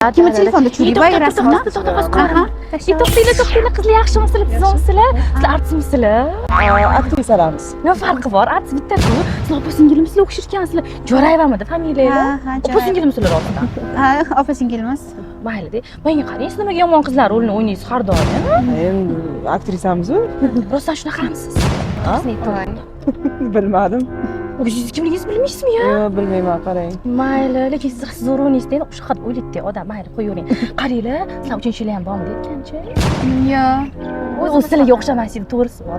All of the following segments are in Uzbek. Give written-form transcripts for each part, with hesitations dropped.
Kimni telefonda tushirdik boyagi rasmni? To'xta, to'xta, qaraman. To'xtanglar, to'xtanglar, qizlar, yaxshimisizlar, tuzukmisizlar? Sizlar artistmisizlar? Aktrisalarmiz. Nima farqi bor? Artist bitta-ku. Sizlar opa singilmisizlar, o'xshashgansizlar. Jo'rayevamidi familiyanglar? Ha, Opa Jo'rayeva. singilmisizlar rostdan? Ha, opa singilimiz. Mayli-da. Menga qarang, siz nimaga yomon qizlar rolini o'ynaysiz har doim? Endi aktrisamiz-u. Rostdan shunaqamisiz? To'g'risini ayting. Bilmadim. O'zingiz kimligingizni bilmaysizmi ya? Yo'q, bilmayman, qarang. Mayli, lekin siz zo'r o'ynaysiz, endi o'sha xat o'ylaydi odam. Mayli, qo'yavering. Qaranglar, sizlar uchinchi ham bormi aytgancha? Yo'q. O'zi sizlarga o'xshamas edi, to'g'risi bor.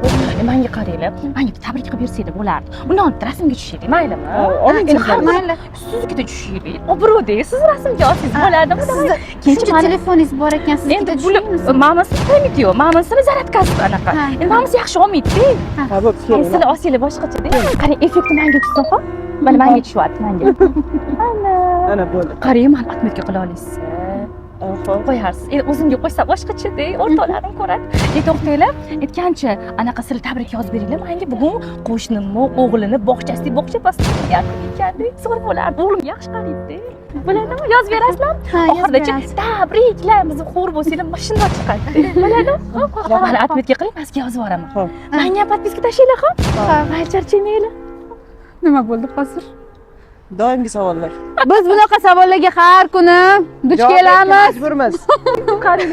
Menga qaranglar, menga tabrik qilib bersanglar bo'lardi. Undan bitta rasmga tushaylik, maylimi? Oling Endi har telefonini. Mayli. Siznikida tushaylik. Obro'da siz rasmga olsangiz bo'ladimi? Sizni Keyinchi shuncha telefoningiz bor ekan, Endi siznikida buni tushirmaymiz. Mamasini pamять yo'q, mamasini zaryadkasi anaqa. Ha. Endi mamasi yaxshi olmaydi-da. Ha, bo'pti, keling. Sizlar olsanglar boshqacha-da. Qarang, effekti menga tushsin, xo'p? Mana menga tushyapti, menga. Ana. Ana, bo'ldi. Qarang, mani отметка qila olasiz. Xo'p. Qo'yarsiz. Endi o'zimga qo'ysa boshqacha-da, o'rtoqlarim ko'radi. To'xtanglar, aytgancha, anaqa sizlar tabrik yozib beringlar. Menga bugun qo'shnimni o'g'lini bog'chasida bog'cha pastida ekanda, zo'r bo'lardi. O'g'lim yaxshi qaraydi. Bo'ladimi? Yozib berasizlarmi? Ha, yozib Oxiridachi beramiz. tabriklaymiz, xo'r bo'lsanglar, mashina chiqadi. Bo'ladimi? Mana отметка qiling, man sizga yozib yuboraman. Xo'p. Menga ham подписка tashlanglar, xo'p? Xo'p. Mayli, charchamanglar. Nima bo'ldi hozir? Doimgi savollar. Biz bunaqa savollarga har kuni duch Javob berishga kelamiz. majburmiz. Qarang.